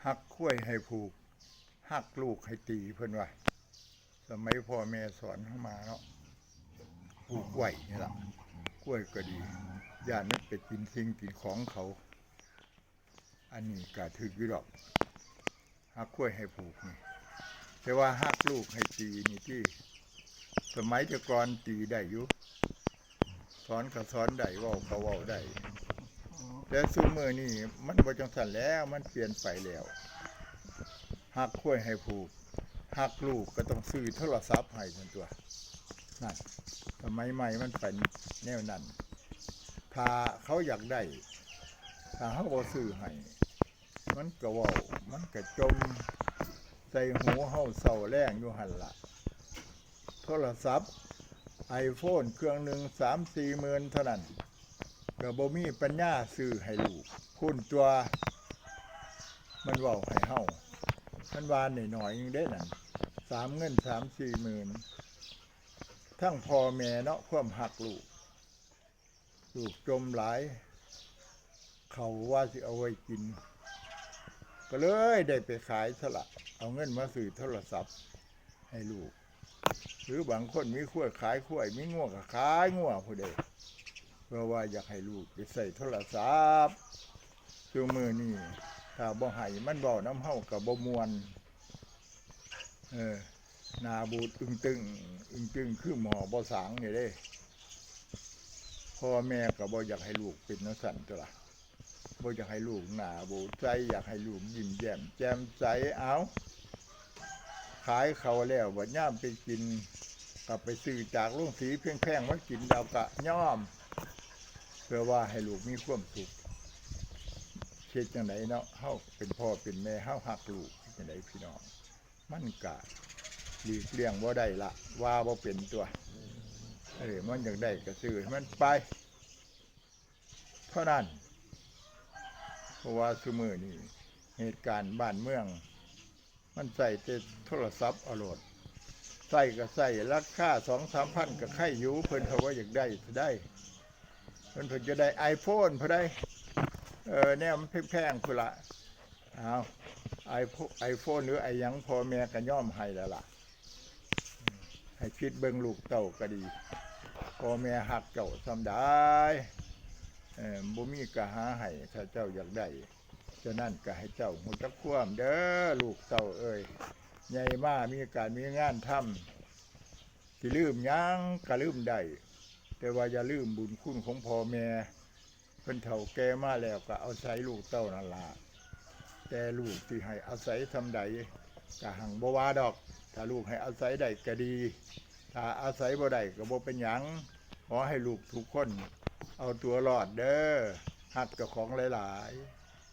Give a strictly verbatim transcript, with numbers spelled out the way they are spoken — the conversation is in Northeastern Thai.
ฮักควายให้ผูก ฮักลูกให้ตี เพิ่นว่า สมัยพ่อแม่สอนเฮามาเนาะ ผูกไว้นี่ล่ะ ควายก็ดี ย่านมันไปกินสิ่งกินของเขา อันนี้ก็ถืกอยู่ดอก ฮักควายให้ผูกนี่ แต่ว่าฮักลูกให้ตีนี่ที่ สมัยแต่ก่อนตีได้อยู่ สอนก็สอนได้ เว้าก็เว้าได้ แต่ซุมื้อนี้มันบ่จั่งซั้นแล้ว มันเปลี่ยนไปแล้ว ฮักควายให้ผูก ฮักลูกก็ต้องซื้อโทรศัพท์ให้ซั่นตั่ว นั่น สมัยใหม่มันเป็นแนวนั้น ถ้าเขาอยากได้ ถ้าเฮาบ่ซื้อให้ มันก็เว้า มันก็จ่มใส่หูเฮาเซาแลงอยู่หั่นล่ะ โทรศัพท์ ไอโฟน เครื่องหนึ่งสามสี่หมื่นเท่านั้น ก็บ่มีปัญญาซื้อให้ลูก พู้นตั่ว มันเว้าให้เฮา มันว่าน้อยๆหนึ่งเด้นั่น สาม เงินสามสี่หมื่น ทั้งพ่อแม่เนาะ ความฮักลูก ลูกจ่มหลาย เขาว่าสิเอาไว้กิน ก็เลยได้ไปขายซะละ เอาเงินมาซื้อโทรศัพท์ให้ลูก หรือบางคนมีควายขายควาย มีงัวก็ขายงัวพู้นเด้ เพื่อว่าอยากให้ลูกไปใส่โทรศัพท์ ซุมื้อนี้ถ้าบ่ให้มันเว้านำเฮาก็บ่ม่วน เออ หน้าบูดอึ้งตึง อึ้งตึงคือหม้อบ่สางนี่เด้ พ่อแม่ก็บ่อยากให้ลูกเป็นจั่งซั้นตั่วล่ะ บ่อยากให้ลูกหน้าบูดใส อยากให้ลูกยิ้มแย้มแจ่มใส เอา ขายเขาแล้ว บัดยามไปกิน ก็ไปซื้อจากโรงสีแพงๆมากิน แล้วก็ยอม เพื่อว่าให้ลูกมีความสุข เฮ็ดจั่งใดเนาะ เฮาเป็นพ่อเป็นแม่ เฮาฮักลูก เฮ็ดจั่งใดพี่น้อง มันก็หลีกเลี่ยงบ่ได้ละ ว่าบ่เป็นตั่ว เออ มันอยากได้ก็ซื้อให้มันไป เท่านั้น เพราะว่าซุมื้อนี้เหตุการณ์บ้านเมือง มันใช้แต่โทรศัพท์เอาโลด ใช้ก็ใช้ ราคาสองสามพันก็ไคอยู่ เพิ่นเขาว่าอยากได้ซะได้ เพิ่น เพิ่นจะได้ไอโฟนพุ้นใด เออ แนวมันแพงๆพุ้นละ เอา ไอโฟน ไอโฟน หรือไอหยัง พ่อแม่ก็ยอมให้แล้วล่ะ ให้คิดเบิ่งลูกเต้าก็ดี พ่อแม่ฮักเจ้าส่ำใด เออ บ่มีก็หาให้ ถ้าเจ้าอยากได้ ฉะนั้นก็ให้เจ้าฮู้จักความเด้อ ลูกเต้าเอ้ย ใหญ่มามีการมีงานทำ สิลืมหยังก็ลืมได้ แต่ว่าอย่าลืมบุญคุณของพ่อแม่ เพิ่นเฒ่าแก่มาแล้วก็อาศัยลูกเต้านั่นล่ะ แต่ลูกสิให้อาศัยส่ำใดก็หั้งบ่ว่าดอก ถ้าลูกให้อาศัยได้ก็ดี ถ้าอาศัยบ่ได้ก็บ่เป็นหยัง ขอให้ลูกทุกคนเอาตัวรอดเด้อ ฮักเจ้าของหลายๆ